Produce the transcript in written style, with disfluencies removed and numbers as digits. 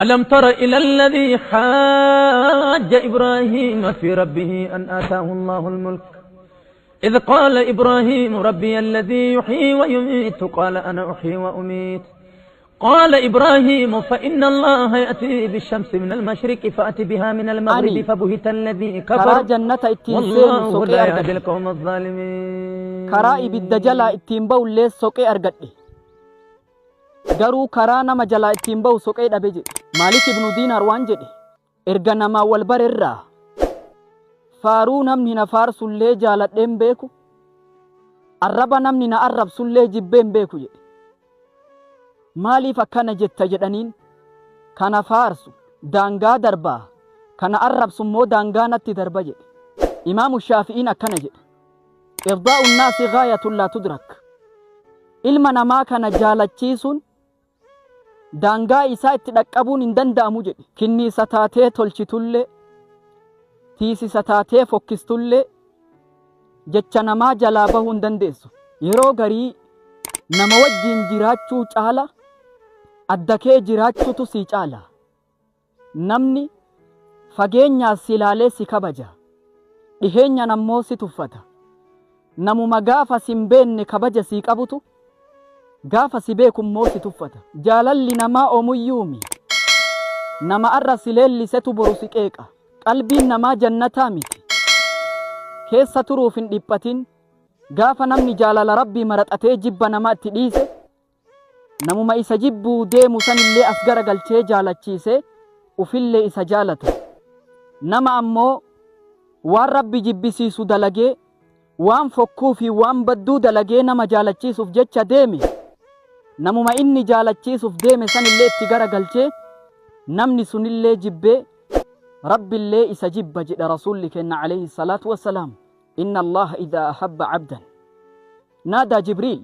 ألم تر إلى الذي حاج إبراهيم في ربه أن آتاه الله الملك إذ قال إبراهيم ربي الذي يحيي ويميت قال أنا أحيي وأميت قال إبراهيم فإن الله يأتي بالشمس من المشرق فأت بها من المغرب Ani فبهت الذي karaa كفر jannata ittiin seenu والله soqee لا يهدي argadhe. القوم الظالمين. Karaa ibidda jalaa ittiin ba'ullee soqee argadhe. Garuu karaa nama jalaa ittiin ba'u soqee dhabe jedhe. Maalik ibnu Diinaar waan jedhe. Erga namaa wal barerraa faaruu namni na faarsullee jaaladheen beeku. Arraba namni na arrabsullee jibbeen beeku jedhe. Maaliif akkana jetta jedhaniin kana faarsu daangaa darbaa kana arrabsu immoo daangaa natti darba jedhe. Imaamu Shaafi'iin akkana jedhe. Irdaa'u nnaasi gaayatun laa tudrak. Ilma namaa kana jaalachiisuun daangaa isaa itti dhaqqabuun hin danda'amu jedhe. Kinniisa taatee tolchitullee, tiisisa taatee fokkistullee jecha namaa jalaa bahuu hin dandeessu. Yeroo garii nama wajjin jiraachuu caala adda kee jiraachuutu sii caala. Namni fageenyaa si ilaalee si kabaja. Dhiheenyaan ammoo si tuffata. Namuma gaafa si hin beekne kabaja sii qabutu gaafa si beeku immoo si tuffata. Jaalalli namaa omuyyuumi. Nama arra si leellisetu boru si qeeqa. Qalbiin namaa jannataa miti. Keessa turuuf hin dhiphatin. Gaafa namni jaalala Rabbii maraxatee jibba namaa itti dhiise, namuma isa jibbuu deemu sanillee as garagalchee jaalachiisee ufillee isa jaalata. Nama ammoo waan Rabbi jibbisiisu dalagee, waan fokkuu fi waan badduu dalagee nama jaalachiisuuf jecha deeme, namuma inni jaalachiisuuf deeme sanillee itti garagalchee namni sunillee jibbee Rabbillee isa jibba jedha Rasuulli kenna alayhi salaatu wassalaam. Inna Allaha idhaa ahabba abdan. Naadaa Jibriil.